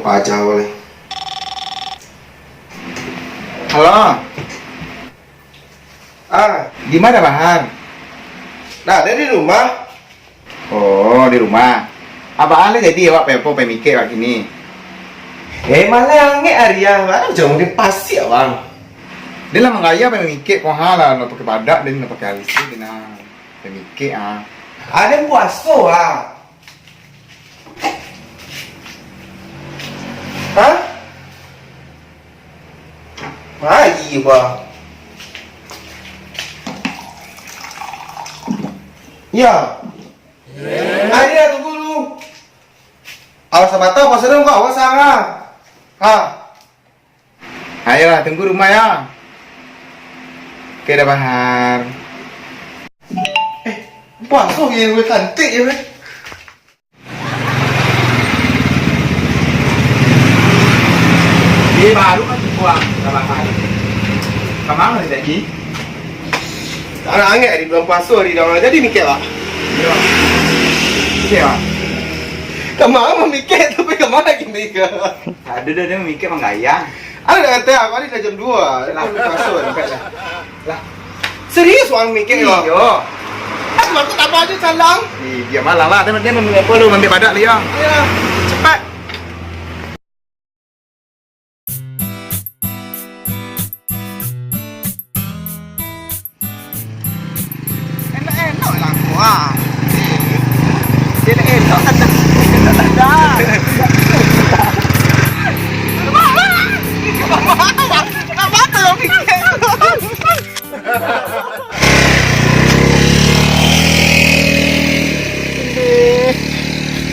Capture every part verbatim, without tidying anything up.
Pajau lai. Halo. Ah, di ma Bahar? Nah, den di rumah. Oh, di rumah. Abah lah jadi awak pai apo, pai mikek awak kini? Eh, malah angek ari ah. Baa macam di pasiak, Bang. Den lah manggaya pai mikek ko ha lah, nak pakai badak den, nak pakai alis tu den, ah. Pai mikek ah. Aden puaso ah. Hah? Ai, bah. Ya. Ai, ya, tunggu dulu. Awas sabatang, awas sadang, awas sanga. Ha. Ayolah, tunggu rumah ya. Oke, dah Bahar. Eh, puaso ya, gue cantik ya, gue. Dia baru kan buang, dah Bahar. Kemana tadi? Anak angek di bulan puaso di dalam jadi mikir lah. Iya. Oke, Pak. Kemana mikir tu, pergi kemana lagi mikir? Aduh, dah, dah mikir manggaya. Ada dah kata aku ni dah jam dua. Lah. Aku puasa dah. Lah. Serius orang mikir kau? Iyo. Aku takut apa aja salang. Ih, dia malang lah. Dia, dia ambil apa lu, ambil badak dia. Ya. Cepat. Enak-enak lah kau, ah. Enak-enak lah dah. Enak-enak lah dah. Kenapa tu yang fikir?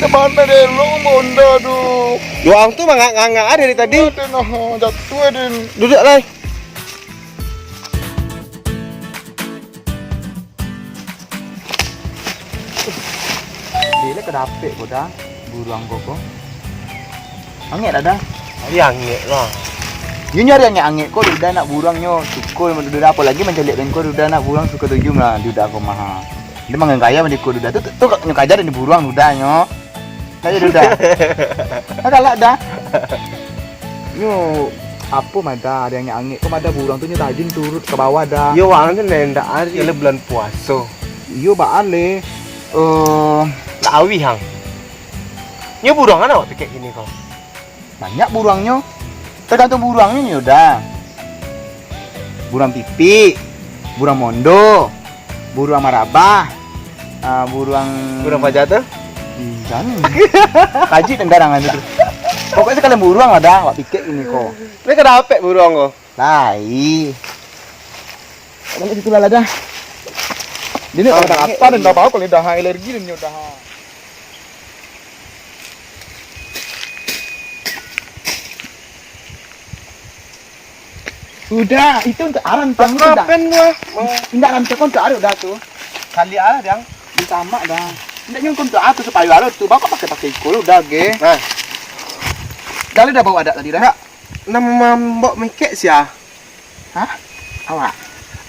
Kamano deh lu, Honda tu? Duang tu mangangak-ngangak dari tadi. Aduh, nah, jatuh, Din. Duduak lah. Bila ka dapek ko dah, buruang ko ko. Angek dah dah. Ari angek lah. Nyo nyari angek-angek ko, Duda nak buruang nyo. Suko Duda, apolagi mancaliak den ko, Duda nak buruang suko tuju mah, Duda ko mah. Dia manggaya mah di ko, Duda. Tu, tu, tu, nyo kaja den buruang, Duda nyo. Kayo Duda. Nah, galak dah. Nyo, apo mada, ari angek-angek ko mada buruang tu nyo tajun turun ka bawah dah. Yo, wang tu ndak ari. Yo, lah bulan puaso. Iyo, baa leh. Eh, Tawi hang. Nyo buruang kan awak pikek kini ko? Banyak buruangnyo. Tergantung buruangnyo nyo dah. Buruang pipik, buruang mondo, buruang marabah, ah, buruang. Buruang paja tu? Hmm, jangan. Kaji tendang itu. Pokoknya sekalian buruang lah dah, awak pikek kini ko. Tapi ka dapek buruang ko? Lai. Awak situ lah dah. Dia ni. Ah, tak apa, dah bawa kalau dah alergi dia nyo dah. Udah, itu untuk aran tiang tu dah. Kapan lah? Indak, aran tiang kau untuk arak dah tu. Kali ah, Dang. Di tamak dah. Indak nyungkun tu, ah, tu supayo arak tu. Bako pakai-pakai iko lu dah, ge. Nah. Dah lu dah bawa arak tadi dah? Indak. Nan mambok mikek sia? Hah? Awak?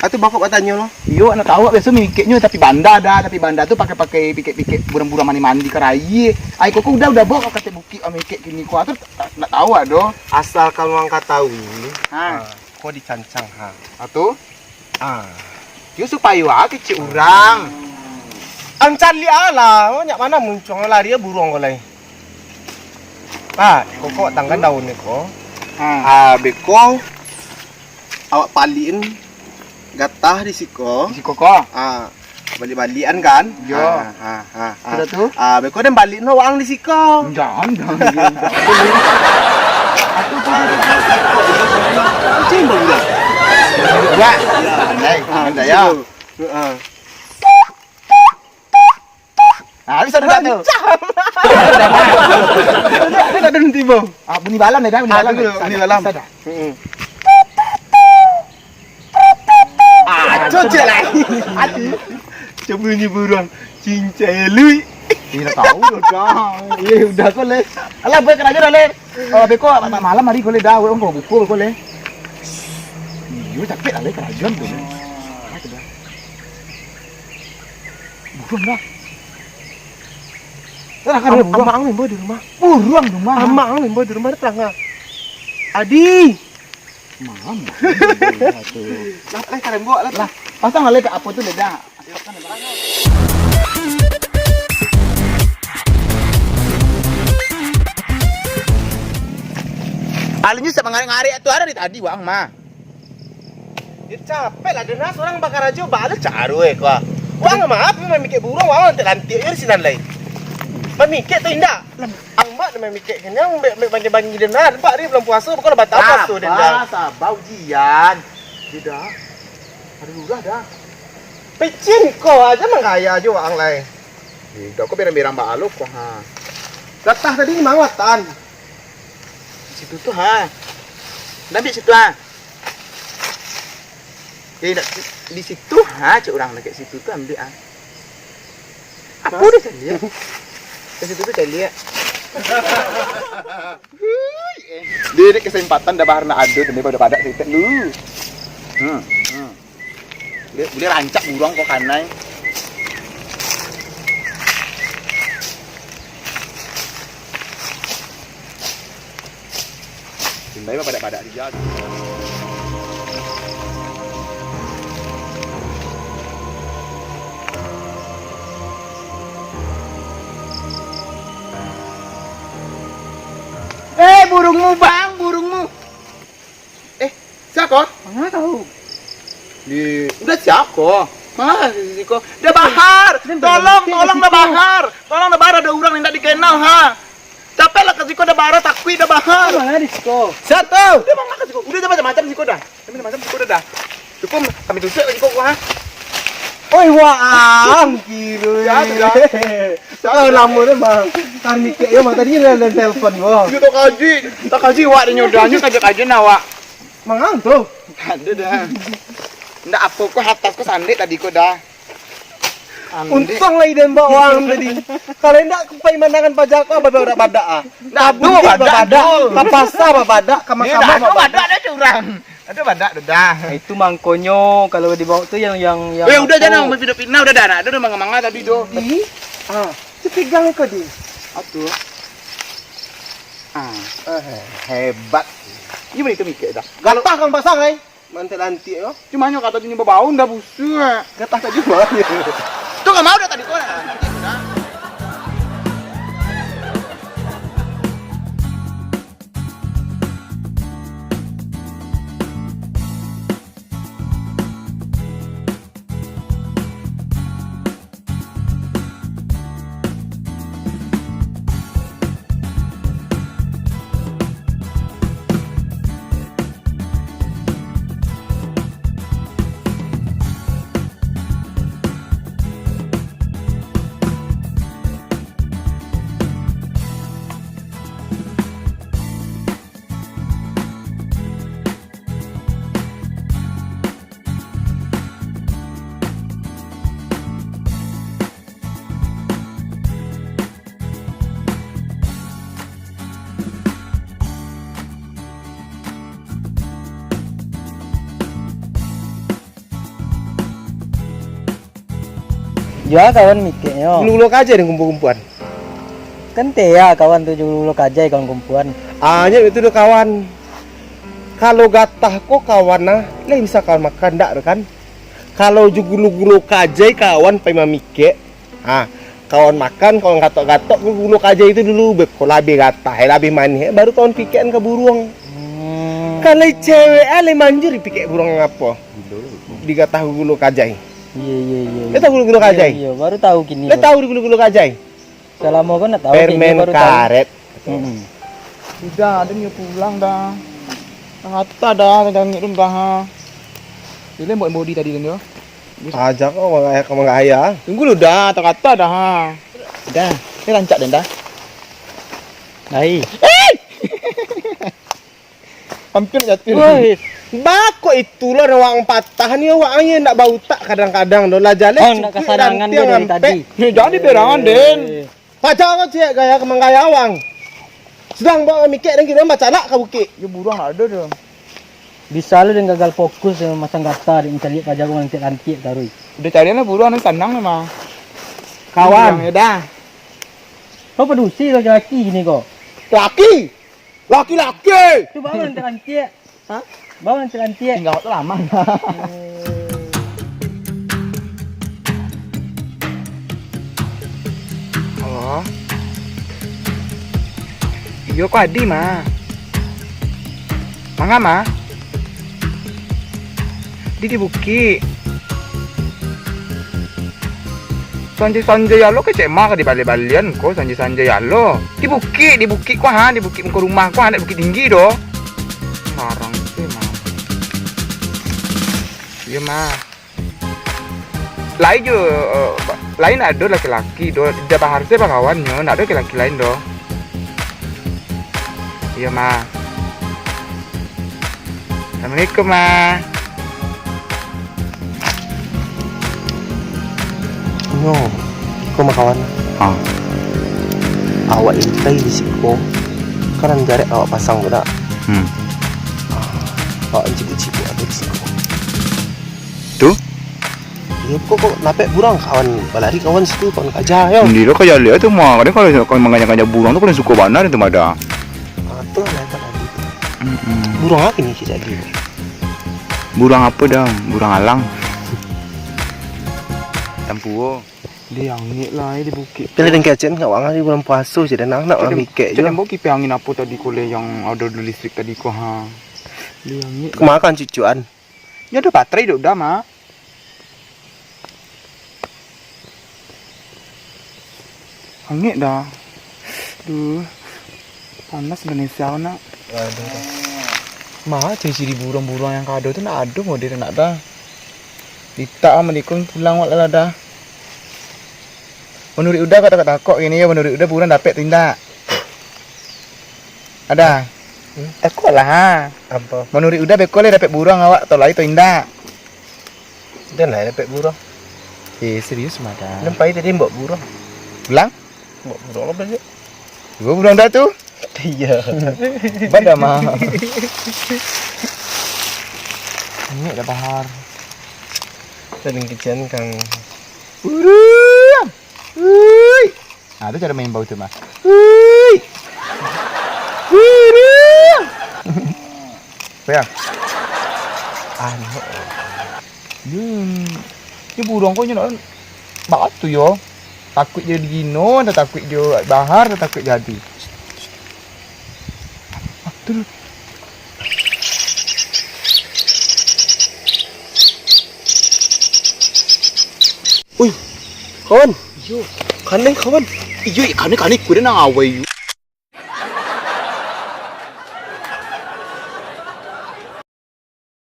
Atu bako batanyo lo. Iyo, nak tahu biaso mikeknyo, tapi banda dah, tapi banda tu pakai-pakai pikek-pikek buruang-buruang mandi-mandi ka raie. Ai, koko udah, udah bawa ka ateh bukik, ah, mikek kini ko. Atu tak, tak, nak tahu ado. Asal kamu angka tahu. Ha. Ha, ko dicancang, ha. Atu? Ah. Yo supayo ah kecek urang. Ancaliak ah lah, nyak mano muncuang lari buruang ko lai. Ah, koko tangkan daun ni ko. Ha. Ah, beko awak palikan gatah di siko. Di siko ko? Ah, balik-balikan kan? Yo. Ah, ah, ah, ah. Sudah tu? Ah, beko den balik no wang di siko. Jangan, jangan, jangan. Aku tu. Kucing baru dah. Buat. Pandai, pandai ya. Heeh. Ah, bisa dah tu. Ada tak ada tiba? Ah, bunyi balam dah, bunyi balam. Bunyi balam. Bisa dah. Heeh. Ah, cocok lah. Ati. Macam bunyi buruang. Cincai lui. Ih, dah tahu dah, dah. Iya, udah kau, Le. Alah, buat karajo dah, Le. Oh, beko, malam hari kau, Le, dah. Weh, kau buku kau, Le. Iyo, capek lah, Le, karajo tu, Le. Buruang dah. Lah, kan ada buruang. Amak ang limbo di rumah. Buruang di rumah. Amak ang limbo di rumah, dah terang ah. Adi. Malam. Lah, eh, karembok lah. Lah, pasang lah, apa tu, dah. Alinyo sak mangarek-ngarek tu, ada dari tadi, Bang, mah. Yo, capek lah, den, surang bakarajo, baa lo caro e ko. Wang, maaf, mamikiak buruang, wang lantiak-lantiak jo di sinan lai. Mamikiak tu indak? Ang mak nan mamikiak kanyang, bek, bek bangi-bangi den, nampak ari bulan puaso, bukan lah batal puaso den, dah. Saba, saba ujian. Yo dah. Ado lurah dah. Picin ko ajo manggaya jo waang lai. Indak ko berang-berang baa lo ko, ha. Gatah tadi ni mangatan. Situ tu, ha. Ndak ambiak situ, ha. Eh, ndak, di situ, ha, cek urang ndak situ tu ambiak, ha. Apo dah caliak? Di situ tu caliak. Hui, eh. Dia, dia kesempatan dah bahar nak ado, demi pada padak sitek lu. Hmm, hmm. Dia, dia rancak buruang ko kanai. Simbai bapadak-padak dia. Eh, burungmu, Bang, burungmu. Eh, sia ko? Manga tahu. Di, udah sia ko? Manga ka siko? Dah bahar. Tolong, tolong dah bahar. Tolong dah bahar, ado urang indak dikenal, ha. Capek lah ka siko, dah bahar, takuik dah bahar. Manga di siko? Sia tu? Dah manga ka siko? Udah, dah macam-macam siko dah. Dah macam-macam siko dah, dah. Cukup, kami tusuk lagi kok, ha. Oi, waang, kiro. Ya, sudah. Tahu lamo dah, Bang. Kan mikir yo, Bang, tadi dah, dah telepon, Bang. Yo, tak kaji. Tak kaji, wak, dia nyoda, nyo kaji-kaji, nah, wak. Mangang tu. Ada dah. Ndak apo ko, atas ko sandek tadi ko dah. Andek. Untuang lah iden bawa uang tadi. Kalau indak, pai mandangan paja ko, babadak-badak ah. Ndak, ka bukik babadak, ka pasa babadak, ka mahkamah babadak. Ado badak dah, curang. Ado badak dah, dah. Itu mangkonyo kalau dibawa tu yang, yang, yang. Eh, udah, jangan main pindah-pindah, udah dah. Nak ado dah manga-manga tadi tu. Di? Ah, tu pegang ko, Di. Atuh. Ah, hebat. Ini boleh tu mikir dah. Gatah kang pasang, ai. Mantek lantik ko. Cuma nyo kato nyo babau, ndak busuak. Gatah tak jua. Tu ka mau dah tadi ko lah. Yo, kawan mikeknyo. Gulo-gulo kajai dek kumpuan-kumpuan. Kan teh ya, kawan tu gulo-gulo kajai kawan kumpuan. Ah, nyo itu doh kawan. Kalau gatah ko kawan nah, lai bisa kawan makan dak tu kan? Kalau jo gulo-gulo kajai kawan pai mamikek, ha, kawan makan, kawan gatok-gatok, gulo-gulo kajai tu dulu, be-, ko labiah gatah, eh, labiah manih, eh, baru kawan pikekan ka buruang. Hmm. Kalau cewek, ah, lai manjur dipikek buruang apo? Digatah gulo kajai. Iya, iya, iya, iya. Lai tahu gulo-gulo kajai? Iya, iya, baru tahu kini. Lai tahu di gulo-gulo kajai? Salamo ko ndak tahu, kini baru tahu. Permen karet. Mm-mm. Sudah, ado nyo pulang dah. Tangata dah, gangik tu dah, ha. Dia lembok body tadi tu. Aja kau mangaya, kau mangaya. Tunggu lu dah, tangata dah, ha. Dah, ni rancak den dah. Ai. Eh! Hampir jatuh. Woi, bako itulah awak patah ni, awak aja ndak bautak kadang-kadang doh lah, jaleh. Oh, ndak cukik kasanangan rantiang dia dari ampek tadi. Ni jadi berangan, Den. Eh. Paja kau ciek gaya ka manggaya wang. Sedang buat mikek dan kira bacalak ka bukik. Yo buruang ndak ado doh. Bisa lu dengan gagal fokus dengan masang gata di mencari paja wang lantik-lantik taruh. Udah carian lah buruang, sanang memang. Kawan. Buruang, yo dah. Kau padusi lo laki kini ko. Laki? Laki-laki! Tu baru lantik-lantik. Hah? Baru lantik-lantik. Tinggal waktu lama. Halo. Iyo, ko Adi mah. Manga mah? Di, di bukik. Sanjai-sanjai alo kecek mah ka dibali-balian ko, sanjai-sanjai alo. Di bukik, di bukik ko ha, di bukik muko rumah ko ha, ndak Bukittinggi doh. Larang se mah. Iyo mah. Lai jo, eh, ba-, lain ado laki-laki doh. Ida Bahar se bakawannyo, ndak ado laki-laki lain doh. Iyo mah. Assalamualaikum mah. Nyo, iko mah kawan. Ha. Awak intai di siko, kan jarek awak pasang tu dak? Hmm. Awak cibuik-cibuik ado di siko. Tu? Iyo, kok, kok napek burang kawan balari kawan situ, kawan kaja, yo. Ndi lo kaja liek tu mah, kadang kalau, kalau mangajak-ngajak burang tu paling suko bana tu mah dah. Ah, tu lah, tu tadi tu. Mm-mm. Burang apo ni cik tadi? Burang apo dah? Burang alang. Tampuo. Di angek lah, eh, di bukik. Pilih dengkecen, awak di bulan puaso je, dan nak, nak mikek je. Tembok kipas angin apo tadi ko leh yang ado di listrik tadi ko, ha? Di angek. Kemakan cucuan. Nyo ado baterai dek Uda mah. Angek dah. Duh. Panas Indonesia ko nak. Waduh. Mah ciri-ciri burung-burung yang kado tu nak ado model nak dah. Litak mah dikon pulang wak lah dah. Manuruik Uda kok takok-takok kini yo, manuruik Uda burung dapek tu indak? Ada? Hmm? Takok lah ha. Apo? Manuruik Uda beko leh dapek burung awak tau lai tau indak? Den lah dapek burung. Eh, serius mah dah. Den pai tadi mbok burung. Pulang? Mbok burung apo je? Dua burung dah tu? Iya. Bada mah. Ini dah bahar. Saling kecian kang. Burung. Hui. Ah, tu cara main bau tu mah. Hui. Hui. Apa ya? Ah, ni. Hmm. Ni burung kau nyo nak batu yo. Takut jadi gino, tak takut jo bahar, tak takut jadi. Ah, tu. Ui, kawan. Iyo. Kanai, kawan. Iyo, kanai, kanai, kuda nang awai.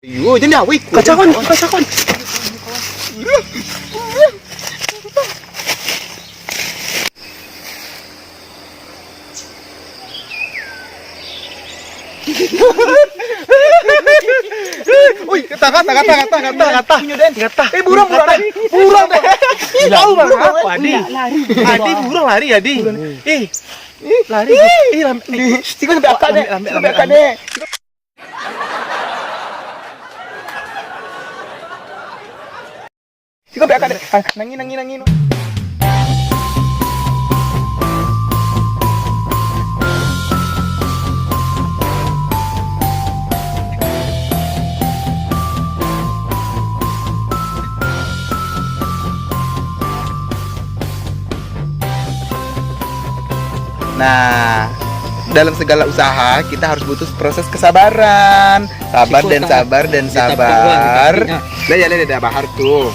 Iyo, jadi awai. Kacakan, kacakan. Oi, kata, kata, kata, kata, kata, kata. Punyo den. Kata. Eh, burung, burung, kata. Den. Burung, den. Ih, tahu, Bang. Burung, apa, Adi? Lari. Adi, burung lari, Adi. Burung. Eh. Lari. Eh, lam-, eh. Tigo sampai akak, dek. Ambil, ambil, sampai ambil, akak, ambil. Dek. Siko biakan dek. Ah, nangin, nangin, nangin. Nah, dalam segala usaha, kita harus butuh proses kesabaran. Sabar dan sabar dan sabar. Dah, ya, dah, dah, bahar tu.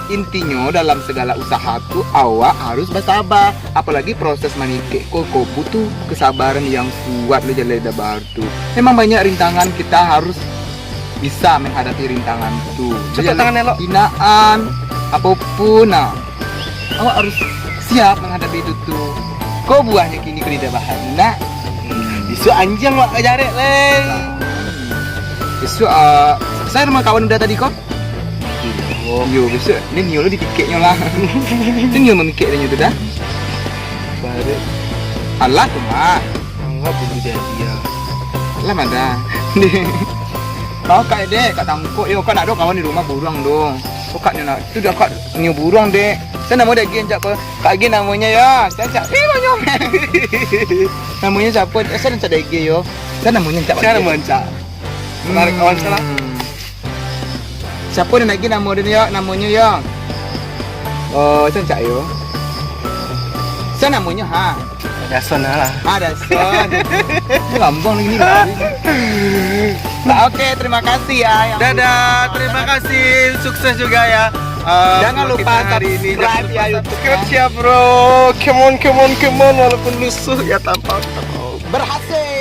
Intinyo, dalam segala usaha tu, awak harus basabar. Apalagi proses manikek ko, ko butuh kesabaran yang kuat, lo, jaleh dah bahar tu. Memang banyak rintangan, kita harus bisa menghadapi rintangan tu. Cepat tangan elok. Hinaan, apapun, nah. Awak harus siap menghadapi itu tu. Ko buahnyo kini ko lidah bahari nak. Bisuak anjiang awak ka jarek lai. Bisuak, ah, sia rumah kawan Uda tadi ko? Iyo, bisuak ni nio lo dipikeknyo lah. Tu nio mamikek nyo tu dah. Baru. Alah tu, Mak. Anggap dulu jadi, ya. Alah, Mak, dah. Kau kak dek, kak tangkok yo, kak nak do kawan di rumah buruang do. Kau kak nio nak, tu dah kak nio buruang dek. Kan namo dek Gi, Cak, apa? Kak Gi namonyo yo. Cak, Cak. Ih, banyak. Namonyo siapo? Eh, saya Cak dek Gi yo. Kan namonyo Cak. Siapa nama Cak? Tarik kawan salah. Siapo nan lagi namo dia yo? Namonyo yo. Oh, Cak yo. Saya namonyo ha. Dason lah. Ah, Dason. Ini lambang lagi ni. Nah, oke, terima kasih ya. Dadah, terima kasih, sukses juga ya. Eh, Jangan lupa hari ini. Subscribe ya YouTube-nya. Subscribe ya, bro. Come on, come on, come on, walaupun lusuh ya, tanpa. Berhasil.